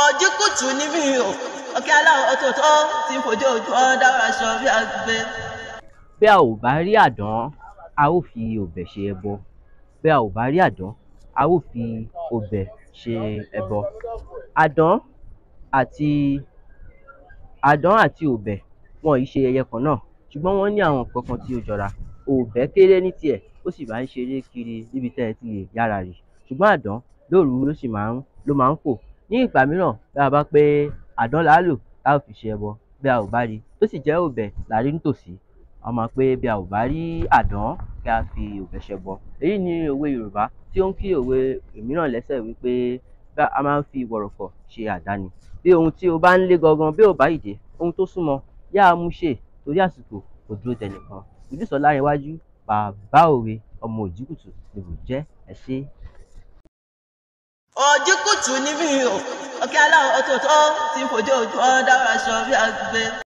Òjìkùtù ni mí o, ọ̀kẹ́ aláwọ̀ ọ̀tọ̀ọ̀tọ̀ tí ń fojú ojú ọ̀ dára aṣọ bí àgbẹ̀. Bí a ò bá rí àdán, a ó fi òbẹ̀ ṣe ẹbọ. Bí a ò bá rí àdán, a ó fi òbẹ̀ ṣe ẹbọ. Àdán àti òbẹ̀, wọn ì ṣe ẹyẹ kan náà, ṣùgbọ́n wọ́n ní àwọn nǹkan kan tí ó jọra. Òbẹ̀ kéré ní tiẹ̀, ó sì máa ń ṣeré kiri níbi tẹ́ ẹ ti lè yára rí, ṣùgbọ́n àdán, lóru ló sì máa ń fò. Ní ìgbà mìíràn, bí a bá pé àdán là á lò tá ó fi ṣe ẹbọ, bí a ò bá rí, tó sì jẹ́ òbẹ̀ la rí nítòsí, a máa pé bí a ò bá rí àdán, kí á fi òbẹ̀ ṣẹbọ. Èyí ni òwe Yorùbá tí ó ń kí òwe mìíràn lẹ́sẹ̀ wí pé a máa ń fi wọ̀rọ̀kọ̀ ṣe àdá ni. Bí ohun tí o bá ń lé gangan bí ò bá ì dé, ohun tó súnmọ́, yáa mú ṣe, torí àsìkò kò dúró dẹnìkan. Idris Ọlárẹwájú, Bàbá Òwe, ọmọ Òjìkùtù ni mò ń jẹ́. Ẹ ṣé. Òjìkùtù ni mí o, ọ̀kẹ́ aláwọ̀ ọ̀tọ̀ọ̀tọ̀ tí ń fojú ojú ọ̀ dára aṣọ bí àgbẹ̀.